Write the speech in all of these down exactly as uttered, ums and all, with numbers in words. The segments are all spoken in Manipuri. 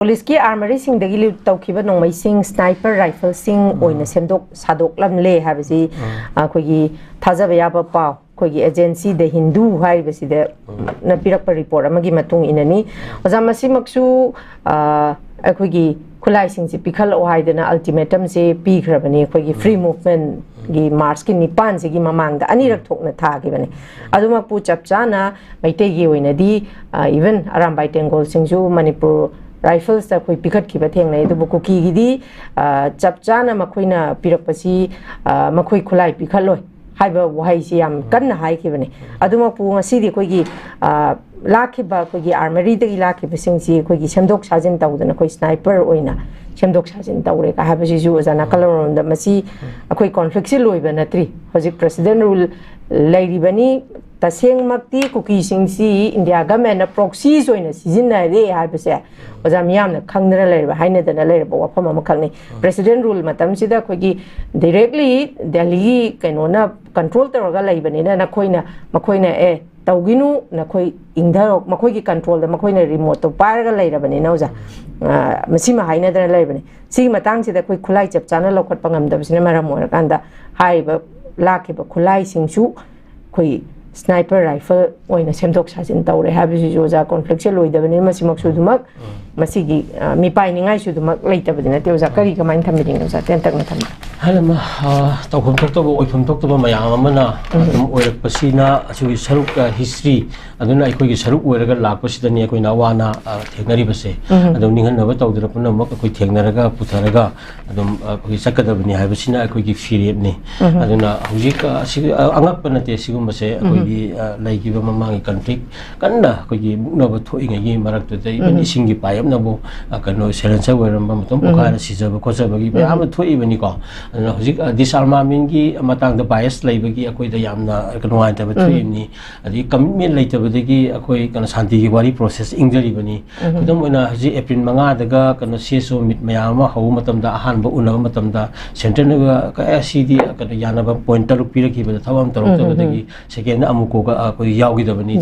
ꯄꯨꯂꯤꯁꯀꯤ ꯑꯥꯔꯃꯔꯤꯁꯤꯡꯗꯒꯤ ꯂꯨꯠ ꯇꯧꯈꯤꯕ ꯅꯣꯡꯃꯩꯁꯤꯡ, ꯁ꯭ꯅꯥꯏꯄꯔ ꯔꯥꯏꯐꯜꯁꯤꯡ ꯑꯣꯏꯅ ꯁꯦꯝꯗꯣꯛ ꯁꯥꯗꯣꯛꯂꯝꯂꯦ ꯍꯥꯏꯕꯁꯤ ꯑꯩꯈꯣꯏꯒꯤ ꯊꯥꯖꯕ ꯌꯥꯕ ꯄꯥꯎ, ꯑꯩꯈꯣꯏꯒꯤ ꯑꯦꯖꯦꯟꯁꯤ ꯗ ꯍꯤꯟꯗꯨ ꯍꯥꯏꯔꯤꯕꯁꯤꯗ ꯅ ꯄꯤꯔꯛꯄ ꯔꯤꯄꯣꯔꯠ ꯑꯃꯒꯤ ꯃꯇꯨꯡ ꯏꯟꯅꯅꯤ꯫ ꯑꯣꯖꯥ, ꯃꯁꯤꯃꯛꯁꯨ ꯑ, ꯑꯩꯈꯣꯏꯒꯤ ꯈꯨꯠꯂꯥꯏꯁꯤꯡꯁꯦ ꯄꯤꯈꯠꯂꯛꯑꯣ ꯍꯥꯏꯗꯅ ꯑꯜꯇꯤꯃꯦꯇꯝꯁꯦ ꯄꯤꯈ꯭ꯔꯕꯅꯤ, ꯑꯩꯈꯣꯏꯒꯤ ꯐ꯭ꯔꯤ ꯃꯨꯚꯃꯦꯟꯒꯤ ꯃꯥꯔꯁꯀꯤ ꯅꯤꯄꯥꯟꯁꯤꯒꯤ ꯃꯃꯥꯡꯗ ꯑꯅꯤꯔꯛ ꯊꯣꯛꯅ ꯊꯥꯈꯤꯕꯅꯤ꯫ ꯑꯗꯨꯃꯛꯄꯨ ꯆꯞ ꯆꯥꯅ ꯃꯩꯇꯩꯒꯤ ꯑꯣꯏꯅꯗꯤ, ꯑ, ꯏꯚꯟ ꯑꯔꯥꯝꯕꯥꯏ ꯇꯦꯡꯒꯣꯜꯁꯤꯡꯁꯨ ꯃꯅꯤꯄꯨꯔ ꯔꯥꯏꯐꯜꯁꯇ ꯑꯩꯈꯣꯏ ꯄꯤꯈꯠꯈꯤꯕ ꯊꯦꯡꯅꯩ꯫ ꯑꯗꯨꯕꯨ ꯀꯨꯀꯤꯒꯤꯗꯤ, ꯑ, ꯆꯞ ꯆꯥꯅ ꯃꯈꯣꯏꯅ ꯄꯤꯔꯛꯄꯁꯤ, ꯑ, ꯃꯈꯣꯏ ꯈꯨꯠꯂꯥꯏ ꯄꯤꯈꯠꯂꯣꯏ ꯍꯥꯏꯕ ꯋꯥꯍꯩꯁꯤ ꯌꯥꯝ ꯀꯟꯅ ꯍꯥꯏꯈꯤꯕꯅꯤ꯫ ꯑꯗꯨꯃꯛꯄꯨ ꯉꯁꯤꯗꯤ ꯑꯩꯈꯣꯏꯒꯤ, ꯑ, ꯂꯥꯛꯈꯤꯕ ꯑꯩꯈꯣꯏꯒꯤ ꯑꯥꯔꯃꯔꯤꯗꯒꯤ ꯂꯥꯛꯈꯤꯕꯁꯤꯡꯁꯤ ꯑꯩꯈꯣꯏꯒꯤ ꯁꯦꯝꯗꯣꯛ ꯁꯥꯖꯤꯟ ꯇꯧꯗꯅ ꯑꯩꯈꯣꯏ ꯁ꯭ꯅꯥꯏꯄꯔ ꯑꯣꯏꯅ ꯁꯦꯝꯗꯣꯛ ꯁꯥꯖꯤꯟ ꯇꯧꯔꯦꯒ ꯍꯥꯏꯕꯁꯤꯁꯨ ꯑꯣꯖꯥ ꯅꯥꯀꯜꯂꯣꯝꯗ ꯃꯁꯤ ꯑꯩꯈꯣꯏ ꯀꯣꯟꯐ꯭ꯂꯤꯛꯁꯤ ꯂꯣꯏꯕ ꯅꯠꯇ꯭ꯔꯤ꯫ ꯍꯧꯖꯤꯛ ꯄ꯭ꯔꯦꯁꯤꯗꯦꯟ ꯔꯨꯜ ꯂꯩꯔꯤꯕꯅꯤ꯫ ꯇꯁꯦꯡꯃꯛꯇꯤ ꯀꯨꯀꯤꯁꯤꯡꯁꯤ ꯏꯟꯗꯤꯌꯥ ꯒꯃꯦꯟꯅ ꯄ꯭ꯔꯣꯛꯁꯤꯁ ꯑꯣꯏꯅ ꯁꯤꯖꯤꯟꯅꯔꯦ ꯍꯥꯏꯕꯁꯦ ꯑꯣꯖꯥ ꯃꯤꯌꯥꯝꯅ ꯈꯪꯗꯅ ꯂꯩꯔꯕ, ꯍꯥꯏꯅꯗꯅ ꯂꯩꯔꯕ ꯋꯥꯐꯝ ꯑꯃꯈꯛꯅꯤ꯫ ꯄ꯭ꯔꯦꯁꯤꯗꯦꯟ ꯔꯨꯜ ꯃꯇꯝꯁꯤꯗ ꯑꯩꯈꯣꯏꯒꯤ ꯗꯤꯔꯦꯛꯂꯤ ꯗꯦꯜꯂꯤꯒꯤ ꯀꯩꯅꯣꯅ ꯀꯟꯇ꯭ꯔꯣꯜ ꯇꯧꯔꯒ ꯂꯩꯕꯅꯤꯅ ꯅꯈꯣꯏꯅ, ꯃꯈꯣꯏꯅ "ꯑꯦ, ꯇꯧꯒꯤꯅꯨ, ꯅꯈꯣꯏ ꯏꯪꯊꯔꯣ", ꯃꯈꯣꯏꯒꯤ ꯀꯟꯇ꯭ꯔꯣꯜꯗ ꯃꯈꯣꯏꯅ ꯔꯤꯃꯣꯠꯇꯣ ꯄꯥꯏꯔꯒ ꯂꯩꯔꯕꯅꯤꯅ ꯑꯣꯖꯥ, ꯑ, ꯃꯁꯤꯃ ꯍꯥꯏꯅꯗꯅ ꯂꯩꯕꯅꯤ꯫ ꯁꯤꯒꯤ ꯃꯇꯥꯡꯁꯤꯗ ꯑꯩꯈꯣꯏ ꯈꯨꯠꯂꯥꯏ ꯆꯞ ꯆꯥꯅ ꯂꯧꯈꯠꯄ ꯉꯝꯗꯕꯁꯤꯅ ꯃꯔꯝ ꯑꯣꯏꯔꯀꯥꯟꯗ ꯍꯥꯏꯔꯤꯕ ꯂꯥꯛꯈꯤꯕ ꯈꯨꯠꯂꯥꯏꯁꯤꯡꯁꯨ ꯑꯩꯈꯣꯏ ꯁ꯭ꯅꯥꯏꯄꯔ ꯔꯥꯏꯐꯜ ꯑꯣꯏꯅ ꯁꯦꯝꯗꯣꯛ ꯁꯥꯖꯤꯟ ꯇꯧꯔꯦ ꯍꯥꯏꯕꯁꯤꯁꯨ ꯑꯣꯖꯥ, ꯀꯣꯟꯐ꯭ꯂꯤꯛꯁꯦ ꯂꯣꯏꯗꯕꯅꯤꯅ ꯃꯁꯤꯃꯛꯁꯨ ꯑꯗꯨꯃꯛ ꯃꯁꯤꯒꯤ, ꯑ, ꯃꯤꯄꯥꯏꯅꯤꯡꯉꯥꯏꯁꯨ ꯑꯗꯨꯃꯛ ꯂꯩꯇꯕꯗꯤ ꯅꯠꯇꯦ꯫ ꯑꯣꯖꯥ, ꯀꯔꯤ ꯀꯃꯥꯏꯅ ꯊꯝꯕꯤꯅꯤꯡꯉꯤ ꯑꯣꯖꯥ? ꯇꯦꯟꯇꯛꯅ ꯊꯝꯕꯤꯌꯨ꯫ ꯍꯥꯏꯔꯝꯃ, ꯑ, ꯇꯧꯐꯝ ꯊꯣꯛꯇꯕ, ꯑꯣꯏꯐꯝ ꯊꯣꯛꯇꯕ ꯃꯌꯥꯝ ꯑꯃꯅ ꯑꯗꯨꯝ ꯑꯣꯏꯔꯛꯄꯁꯤꯅ ꯑꯁꯤꯒꯤ ꯁꯔꯨꯛ, ꯑ, ꯍꯤꯁꯇ꯭ꯔꯤ, ꯑꯗꯨꯅ ꯑꯩꯈꯣꯏꯒꯤ ꯁꯔꯨꯛ ꯑꯣꯏꯔꯒ ꯂꯥꯛꯄꯁꯤꯗꯅꯤ ꯑꯩꯈꯣꯏꯅ ꯑꯋꯥ ꯑꯅꯥ, ꯑ, ꯊꯦꯡꯅꯔꯤꯕꯁꯦ꯫ ꯑꯗꯨꯝ ꯅꯤꯡꯍꯟꯅꯕ ꯇꯧꯗꯅ ꯄꯨꯝꯅꯃꯛ ꯑꯩꯈꯣꯏ ꯊꯦꯡꯅꯔꯒ ꯄꯨꯊꯔꯒ ꯑꯗꯨꯝ, ꯑ, ꯑꯩꯈꯣꯏꯒꯤ ꯆꯠꯀꯗꯕꯅꯤ ꯍꯥꯏꯕꯁꯤꯅ ꯑꯩꯈꯣꯏꯒꯤ ꯐꯤꯔꯦꯞꯅꯤ꯫ ꯑꯗꯨꯅ ꯍꯧꯖꯤꯛ, ꯑ, ꯑꯁꯤ, ꯑ, ꯑꯉꯛꯄ ꯅꯠꯇꯦ ꯁꯤꯒꯨꯝꯕꯁꯦ꯫ ꯑꯩꯈꯣꯏꯒꯤ, ꯑ, ꯂꯩꯈꯤꯕ ꯃꯃꯥꯡꯒꯤ ꯀꯟꯐ꯭ꯂꯤꯛ ꯀꯟꯅ ꯑꯩꯈꯣꯏꯒꯤ ꯃꯨꯛꯅꯕ ꯊꯣꯛꯏꯉꯩꯒꯤ ꯃꯔꯛꯇꯨꯗ ꯏꯚꯟ ꯏꯁꯤꯡꯒꯤ ꯄꯥꯏꯞꯅꯕꯨ, ꯑ, ꯀꯩꯅꯣ, ꯁꯦꯂꯦꯟꯁꯔ ꯑꯣꯏꯔꯝꯕ ꯃꯇꯝ ꯄꯣꯈꯥꯏꯔ ꯁꯤꯖꯕ ꯈꯣꯠꯆꯕꯒꯤ ꯃꯌꯥꯝ ꯑꯃ ꯊꯣꯛꯏꯕꯅꯤꯀꯣ꯫ ꯑꯗꯨꯅ ꯍꯧꯖꯤꯛ, ꯑ, ꯗꯤꯁꯑꯥꯔꯃꯥꯃꯦꯟꯒꯤ ꯃꯇꯥꯡꯗ ꯕꯥꯏꯁ ꯂꯩꯕꯒꯤ ꯑꯩꯈꯣꯏꯗ ꯌꯥꯝꯅ ꯅꯨꯡꯉꯥꯏꯇꯕ ꯊꯣꯛꯏꯕꯅꯤ꯫ ꯑꯗꯒꯤ ꯀꯃꯤꯠꯃꯦꯟ ꯂꯩꯇꯕꯗꯒꯤ ꯑꯩꯈꯣꯏ ꯀꯩꯅꯣ ꯁꯥꯟꯇꯤꯒꯤ ꯋꯥꯔꯤ ꯄ꯭ꯔꯣꯁꯦꯁ ꯏꯪꯊꯔꯤꯕꯅꯤ꯫ ꯈꯨꯗꯝ ꯑꯣꯏꯅ ꯍꯧꯖꯤꯛ ꯑꯦꯄ꯭ꯔꯤꯜ ꯃꯉꯥꯗꯒ ꯀꯩꯅꯣ ꯁꯤ ꯑꯦꯁ ꯑꯣ ꯃꯤꯠ ꯃꯌꯥꯝ ꯑꯃ ꯍꯧꯕ ꯃꯇꯝꯗ, ꯑꯍꯥꯟꯕ ꯎꯅꯕ ꯃꯇꯝꯗ ꯁꯦꯟꯇꯔꯅꯒ ꯀ-, ꯑꯦ, ꯁꯤꯗꯤ ꯀꯩꯅꯣ ꯌꯥꯅꯕ ꯄꯣꯏꯟ ꯇꯔꯨꯛ ꯄꯤꯔꯛꯈꯤꯕꯗ ꯊꯕꯛ ꯑꯃ ꯇꯧꯔꯛꯇꯕꯗꯒꯤ ꯁꯦꯀꯦꯟꯗ ꯑꯃꯨꯛ ꯀꯣꯛꯀ ꯑꯩꯈꯣꯏ ꯌꯥꯎꯈꯤꯗꯕꯅꯤ꯫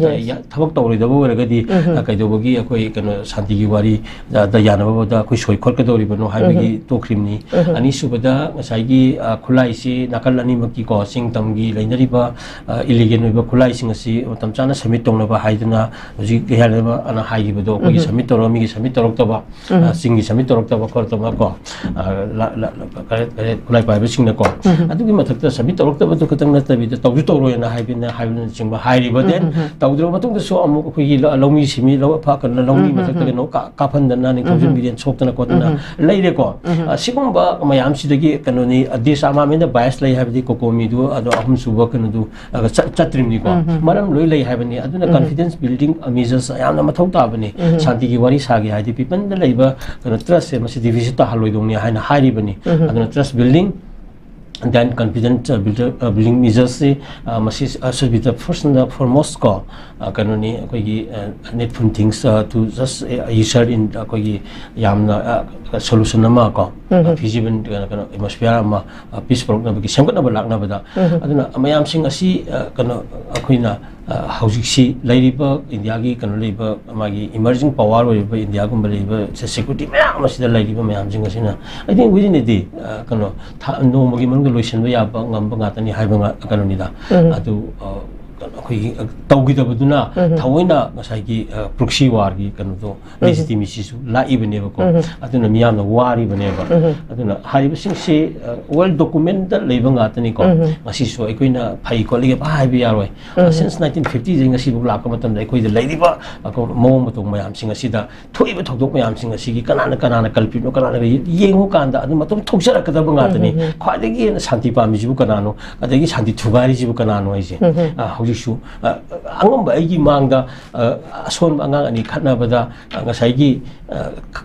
ꯊꯕꯛ ꯇꯧꯔꯣꯏꯗꯕ ꯑꯣꯏꯔꯒꯗꯤ, ꯑ, ꯀꯩꯗꯧꯕꯒꯤ ꯑꯩꯈꯣꯏ ꯀꯩꯅꯣ ꯁꯥꯟꯇꯤꯒꯤ ꯋꯥꯔꯤ ꯗ ꯌꯥꯅꯕꯗ ꯑꯩꯈꯣꯏ ꯁꯣꯏ ꯈꯣꯠꯀꯗꯧꯔꯤꯕꯅꯣ ꯍꯥꯏꯕꯒꯤ ꯇꯣꯛꯈ꯭ꯔꯤꯕꯅꯤ꯫ ꯑꯅꯤꯁꯨꯕꯗ ꯉꯁꯥꯏꯒꯤ, ꯑ, ꯈꯨꯠꯂꯥꯏꯁꯤ ꯅꯥꯀꯜ ꯑꯅꯤꯃꯛꯀꯤꯀꯣ, ꯆꯤꯡ ꯇꯝꯒꯤ ꯂꯩꯅꯔꯤꯕ, ꯑ, illegal ꯑꯣꯏꯕ ꯈꯨꯠꯂꯥꯏꯁꯤꯡ ꯑꯁꯤ ꯃꯇꯝ ꯆꯥꯅ submit ꯇꯧꯅꯕ ꯍꯥꯏꯗꯨꯅ ꯍꯧꯖꯤꯛ ꯀꯩ ꯍꯥꯏꯅ ꯑꯩꯅ ꯍꯥꯏꯈꯤꯕꯗꯣ, ꯑꯩꯈꯣꯏꯒꯤ submit ꯇꯧꯔꯒ ꯃꯤꯒꯤ submit ꯇꯧꯔꯛꯇꯕ, ꯑ, ꯆꯤꯡꯒꯤ submit ꯇꯧꯔꯛꯇꯕ ꯈꯣꯠꯇꯕ ꯀꯣ, ꯑ, ꯂ-, ꯂ-, ꯂ-, ꯀꯔꯦ-, ꯀꯔꯦ-, ꯈꯨꯠꯂꯥꯏ ꯄꯥꯏꯕꯁꯤꯡꯅꯀꯣ꯫ ꯑꯗꯨꯒꯤ ꯃꯊꯛꯇ submit ꯇꯧꯔꯛꯇꯕꯗꯨ ꯈꯛꯇꯪ ꯅꯠꯇꯕꯤꯗ ꯇꯧꯁꯨ ꯇꯧꯔꯣꯏꯅ ꯍꯥꯏꯕꯅ, ꯍꯥꯏꯕꯅꯆꯤꯡꯕ ꯍꯥꯏꯔꯤꯕ꯫ Then ꯇꯧꯗ꯭ꯔꯕ ꯃꯇꯨꯡꯗꯁꯨ ꯑꯃꯨꯛ ꯑꯩꯈꯣꯏꯒꯤ ꯂ-, ꯂꯧꯃꯤ ꯁꯤꯃꯤ ꯂꯧ, ꯐ-, ꯀꯩꯅꯣ, ꯂꯧꯃꯤ ꯃꯊꯛꯇ ꯀꯩꯅꯣ ꯀꯥ-, ꯀꯥꯞꯍꯟꯗꯅ, ꯅꯤꯡꯊꯧꯖꯝ ꯕꯤꯔꯦꯟ ꯁꯣꯛꯇꯅ ꯈꯣꯠꯇꯅ ꯂꯩꯔꯦꯀꯣ꯫ ꯑ, ꯁꯤꯒꯨꯝꯕ ꯃꯌꯥꯝꯁꯤꯗꯒꯤ ꯀꯩꯅꯣꯅꯤ, ꯑ, disarmament ꯗ bias ꯂꯩ ꯍꯥꯏꯕꯗꯤ COCOMI ꯗꯨ, ꯑꯗꯣ ꯑꯍꯨꯝꯁꯨꯕ ꯀꯩꯅꯣꯗꯨ, ꯑ, ꯆꯠ-, ꯆꯠꯇ꯭ꯔꯤꯕꯅꯤꯀꯣ꯫ ꯃꯔꯝ ꯂꯣꯏ ꯂꯩ ꯍꯥꯏꯕꯅꯤ꯫ ꯑꯗꯨꯅ confidence building measures ꯌꯥꯝꯅ ꯃꯊꯧ ꯇꯥꯕꯅꯤ꯫ ꯁꯥꯟꯇꯤꯒꯤ ꯋꯥꯔꯤ ꯁꯥꯒꯦ ꯍꯥꯏꯗꯤ people ꯗ ꯂꯩꯕ ꯀꯩꯅꯣ trust ꯁꯦ ꯃꯁꯤ deficit ꯇꯥꯍꯜꯂꯣꯏꯗꯧꯅꯤ ꯍꯥꯏꯅ ꯍꯥꯏꯔꯤꯕꯅꯤ꯫ ꯑꯗꯨꯅ trust building, then confidence, uh, builder, uh, building measures ꯁꯤ, ꯑ, ꯃꯁꯤ, ꯑ, should be the first and the foremost ꯀꯣ, ꯑ, ꯀꯩꯅꯣꯅꯤ, ꯑꯩꯈꯣꯏꯒꯤ, ꯑ, needful things, ꯑ, to just, ꯑ, usher in ꯑꯩꯈꯣꯏꯒꯤ ꯌꯥꯝꯅ, ꯑ, solution ꯑꯃ ꯀꯣ, ꯑ, feasible, ꯀꯩꯅꯣ, ꯀꯩꯅꯣ, atmosphere ꯑꯃ, ꯑ, peace ꯄꯨꯔꯛꯅꯕꯒꯤ, ꯁꯦꯝꯒꯠꯅꯕ ꯂꯥꯛꯅꯕꯗ꯫ ꯑꯗꯨꯅ ꯃꯌꯥꯝꯁꯤꯡ ꯑꯁꯤ, ꯑ, ꯀꯩꯅꯣ, ꯑꯩꯈꯣꯏꯅ, ꯑ, ꯍꯧꯖꯤꯛꯁꯤ ꯂꯩꯔꯤꯕ ꯏꯟꯗꯤꯌꯥꯒꯤ ꯀꯩꯅꯣ ꯂꯩꯕ ꯃꯥꯒꯤ emerging power ꯑꯣꯏꯔꯤꯕ ꯏꯟꯗꯤꯌꯥꯒꯨꯝꯕ ꯂꯩꯔꯤꯕ security ꯃꯌꯥꯝ ꯑꯁꯤꯗ ꯂꯩꯔꯤꯕ ꯃꯌꯥꯝꯁꯤꯡ ꯑꯁꯤꯅ, I think, within a day, ꯑ, ꯀꯩꯅꯣ, ꯊꯥ, ꯅꯣꯡꯃꯒꯤ ꯃꯅꯨꯡꯗ ꯂꯣꯏꯁꯤꯟꯕ ꯌꯥꯕ ꯉꯝꯕ ꯉꯥꯛꯇꯅꯤ ꯍꯥꯏꯕ ꯉꯥ-, ꯀꯩꯅꯣꯅꯤꯗ꯫ ꯑꯗꯨ, ꯑ, ꯑꯩꯈꯣꯏꯒꯤ, ꯑ, ꯇꯧꯈꯤꯗꯕꯗꯨꯅ ꯊꯑꯣꯏꯅ ꯉꯁꯥꯏꯒꯤ, ꯑ, proxy war ꯒꯤ ꯀꯩꯅꯣꯗꯣ, legitimacy ꯁꯨ ꯂꯥꯛꯏꯕꯅꯦꯕꯀꯣ꯫ ꯑꯗꯨꯅ ꯃꯤꯌꯥꯝꯅ ꯋꯥꯔꯤꯕꯅꯦꯕ꯫ ꯑꯗꯨꯅ ꯍꯥꯏꯔꯤꯕꯁꯤꯡꯁꯤ, ꯑ, well document ꯗ ꯂꯩꯕ ꯉꯥꯛꯇꯅꯤꯀꯣ꯫ ꯉꯁꯤꯁꯨ ꯑꯩꯈꯣꯏꯅ ꯐꯩ ꯈꯣꯠꯂꯤ ꯄꯪꯍꯥꯏ ꯍꯥꯏꯕ ꯌꯥꯔꯣꯏ꯫ ꯑ, since nineteen fifty ꯗꯒꯤ ꯉꯁꯤꯐꯥꯎ ꯂꯥꯛꯄ ꯃꯇꯝꯗ ꯑꯩꯈꯣꯏꯗ ꯂꯩꯔꯤꯕ, ꯑ, ꯃꯑꯣꯡ ꯃꯇꯧ ꯃꯌꯥꯝꯁꯤꯡ ꯑꯁꯤꯗ ꯊꯣꯛꯏꯕ ꯊꯧꯗꯣꯛ ꯃꯌꯥꯝꯁꯤꯡ ꯑꯁꯤꯒꯤ ꯀꯅꯥꯅ ꯀꯅꯥꯅ culprit ꯅꯣ, ꯀꯅꯥꯅ ꯀꯔꯤ ꯌꯦꯡꯉꯨ ꯀꯥꯟꯗ ꯑꯗꯨꯝ ꯑꯗꯨꯝ ꯊꯣꯛꯆꯔꯛꯀꯗꯕ ꯉꯥꯛꯇꯅꯤ꯫ ꯈ꯭ꯋꯥꯏꯗꯒꯤ ꯍꯦꯟꯅ ꯁꯥꯟꯇꯤ ꯄꯥꯝꯃꯤꯁꯤꯕꯨ ꯀꯅꯥꯅꯣ, ꯑꯗꯒꯤ ꯁꯥꯟꯇꯤ ꯊꯨꯒꯥꯏꯔꯤꯁꯤꯕꯨ ꯀꯅꯥꯅꯣ ꯍꯥꯏꯁꯦ꯫ ꯑ, ꯍꯧꯖꯤꯛꯁꯨ, ꯑ, ꯑꯉꯝꯕ ꯑꯩꯒꯤ ꯃꯥꯡꯗ, ꯑ, ꯑꯁꯣꯟꯕ ꯑꯉꯥꯡ ꯑꯅꯤ ꯈꯠꯅꯕꯗ, ꯑ, ꯉꯁꯥꯏꯒꯤ, ꯑ, ꯈ-,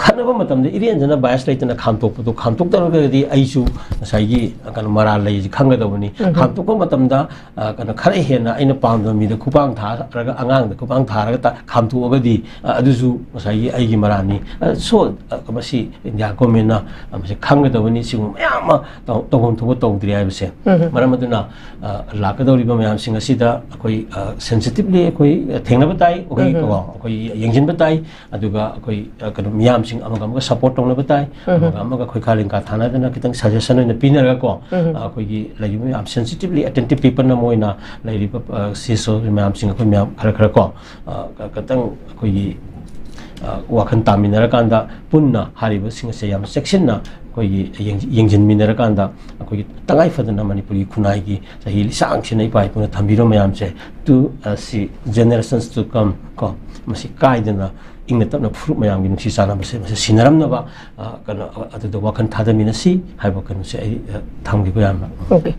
ꯈꯠꯅꯕ ꯃꯇꯝꯗ ꯏꯔꯦꯟꯖꯅ ꯕꯥꯏꯁ ꯂꯩꯇꯅ ꯈꯥꯝꯇꯣꯛꯄꯗꯣ, ꯈꯥꯝꯇꯣꯛꯇ꯭ꯔꯒꯗꯤ ꯑꯩꯁꯨ ꯉꯁꯥꯏꯒꯤ ꯀꯩꯅꯣ ꯃꯔꯥꯜ ꯂꯩꯁꯤ ꯈꯪꯒꯗꯕꯅꯤ꯫ ꯎꯝ꯫ ꯈꯥꯝꯇꯣꯛꯄ ꯃꯇꯝꯗ, ꯑ, ꯀꯩꯅꯣ ꯈꯔ ꯍꯦꯟꯅ ꯑꯩꯅ ꯄꯥꯝꯗꯕ ꯃꯤꯗ ꯈꯨꯄꯥꯡ ꯊꯥꯔꯒ, ꯑꯉꯥꯡꯗ ꯈꯨꯄꯥꯡ ꯊꯥꯔꯒ ꯇ-, ꯈꯥꯝꯇꯣꯛꯑꯒꯗꯤ, ꯑ, ꯑꯗꯨꯁꯨ ꯉꯁꯥꯏꯒꯤ ꯑꯩꯒꯤ ꯃꯔꯥꯜꯅꯤ꯫ ꯑ, so, ꯑ, ꯃꯁꯤ ꯏꯟꯗꯤꯌꯥ ꯒꯣꯔꯃꯦꯟꯅ, ꯑ, ꯃꯁꯤ ꯈꯪꯒꯗꯕꯅꯤ꯫ ꯁꯤꯒꯨꯝꯕ ꯃꯌꯥꯝ ꯑꯃ ꯇꯧ-, ꯇꯧꯐꯝ ꯊꯣꯛꯄ ꯇꯧꯗ꯭ꯔꯤ ꯍꯥꯏꯕꯁꯦ꯫ ꯎꯝ꯫ ꯃꯔꯝ ꯑꯗꯨꯅ, ꯑ, ꯂꯥꯛꯀꯗꯧꯔꯤꯕ ꯃꯌꯥꯝꯁꯤꯡ ꯑꯁꯤꯗ ꯑꯩꯈꯣꯏ, ꯑ, sensitively ꯑꯩꯈꯣꯏ, ꯑ, ꯊꯦꯡꯅꯕ ꯇꯥꯏ, ꯑꯩꯈꯣꯏ, ꯎꯝ꯫ ꯀꯣ, ꯑꯩꯈꯣꯏ ꯌꯦꯡꯁꯤꯟꯕ ꯇꯥꯏ꯫ ꯑꯗꯨꯒ ꯑꯩꯈꯣꯏ, ꯑ, ꯀꯩꯅꯣ, ꯃꯤꯌꯥꯝꯁꯤꯡ ꯑꯃꯒ ꯑꯃꯒ support ꯇꯧꯅꯕ ꯇꯥꯏ, ꯎꯝ꯫ ꯑꯃꯒ ꯑꯃꯒ ꯈꯣꯏꯈꯥ ꯂꯤꯡꯈꯥ ꯊꯥꯅꯗꯅ ꯈꯤꯇꯪ suggestion ꯑꯣꯏꯅ ꯄꯤꯅꯔꯒꯀꯣ, ꯎꯝ꯫ ꯑ, ꯑꯩꯈꯣꯏꯒꯤ ꯂꯩꯔꯤꯕ ꯃꯌꯥꯝ sensitively attentive people ꯑꯃ ꯑꯣꯏꯅ ꯂꯩꯔꯤꯕ, ꯑ, C S O ꯃꯌꯥꯝꯁꯤꯡ ꯑꯩꯈꯣꯏ ꯃꯌꯥꯝ ꯈꯔ ꯈꯔ ꯀꯣ, ꯑ, ꯈꯤꯇꯪ ꯑꯩꯈꯣꯏꯒꯤ, ꯑ, ꯋꯥꯈꯜ ꯇꯥꯃꯤꯟꯅꯔꯀꯥꯟꯗ ꯄꯨꯟꯅ ꯍꯥꯏꯔꯤꯕꯁꯤꯡ ꯑꯁꯦ ꯌꯥꯝ ꯆꯦꯛꯁꯤꯟꯅ ꯑꯩꯈꯣꯏꯒꯤ ꯌꯦꯡ-, ꯌꯦꯡꯁꯤꯟꯃꯤꯟꯅꯔꯀꯥꯟꯗ ꯑꯩꯈꯣꯏꯒꯤ ꯇꯉꯥꯏ ꯐꯗꯅ ꯃꯅꯤꯄꯨꯔꯒꯤ ꯈꯨꯟꯅꯥꯏꯒꯤ ꯆꯍꯤ ꯂꯤꯁꯥꯡꯁꯤꯟꯅ ꯏꯄꯥ ꯏꯄꯨꯅ ꯊꯝꯕꯤꯔꯝꯕ ꯃꯌꯥꯝꯁꯦ to, ꯑ, ꯁꯤ generations to come ꯀꯣ, ꯃꯁꯤ ꯀꯥꯏꯗꯅ ꯏꯪꯅ ꯇꯞꯅ ꯐꯨꯔꯨꯞ ꯃꯌꯥꯝꯒꯤ ꯅꯨꯡꯁꯤ ꯆꯥꯟꯅꯕꯁꯦ ꯃꯁꯤ ꯁꯤꯟꯅꯔꯝꯅꯕ, ꯑ, ꯀꯩꯅꯣ, ꯑ, ꯑꯗꯨꯗ ꯋꯥꯈꯜ ꯊꯥꯗꯃꯤꯟꯅꯁꯤ ꯍꯥꯏꯕ ꯀꯩꯅꯣꯁꯦ ꯑꯩ, ꯑ, ꯊꯝꯈꯤꯕ ꯌꯥꯝꯅ꯫ Okay꯫